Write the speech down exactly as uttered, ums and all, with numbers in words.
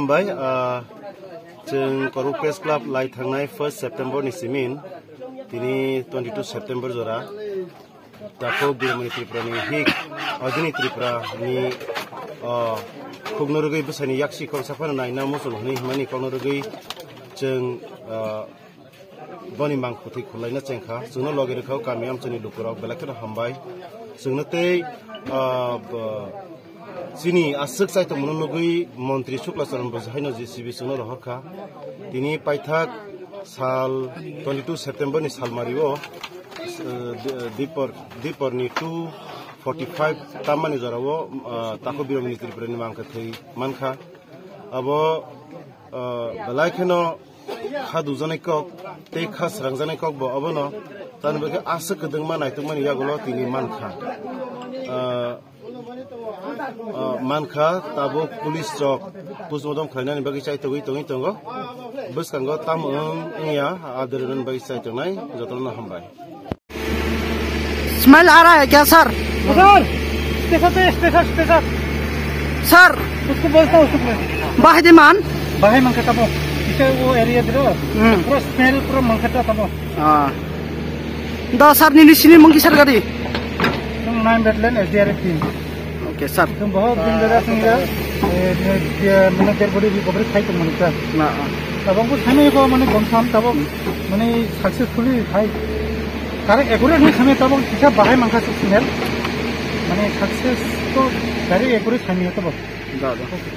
Bai, ah, chwng Kormo Press Club lai thangnai first September ni simin, tini twenty two September jora, Takhuk Biromani Tripura ni hik, Adini Tripura ni, ah, khukno rwgwi bwsani yaksi kok saphano naina muchung hwnwi himani kokno rwgwi chwng, ah, boni mangkukthwi khwlaina chengkha. Chwngno logi rwkha o kami amchaini lukurok, belai kheno hambai. Chwngno tei, ah, bo, chini aswk chaitokmano nugwi Montri Shukla Charan Bajaj haino J C B chwngno rohorkha. Tini paithak sal twenty two September ni salmario, ah, di-, dipor, diporni two forty five tammani jorao, ah, Takhuk Biromani Tripura ni mangkukthwi mankha. Abo, ah, belai kheno kha dujaknai kok tei kha srangjaknai kok bo obono tamni bagwi aswk kwdwngma naitukmani yagulo tini mankha. Ah, ah, mankha, tabuk police rok postmortem khlainani bagwi chaitogwi tongwi tongo. Bwskango tamo wng wngya, adwrwnani bagwi chaitongnai jotono hambai. Smell आ रहा है क्या sir? Sir, stay sir, stay sir, stay sir. Sir, उसको बोलता हूँ, उसको बोलता हूँ। बाहिदी मान? बाहिर मांगता वो। इसे वो एरिया दे दो। हम्म। पूरा स्मेल पूरा मांगता था वो। हाँ। The sir, nini sini mungkin sir gadi? Nine Bedland S D R F team. Oke, sir. Itu bahwa bin dara sini ya, eh, dia mana dia body recovery khai tu mana, sir. Nah, ah. Tabang ko sami ko mana confirm tabang mana successfully khai. Karena accurate ni sami tabang kita bahai mangka sih smell. Mana success tu dari accurate sami itu, bang. Dah, dah. Oke.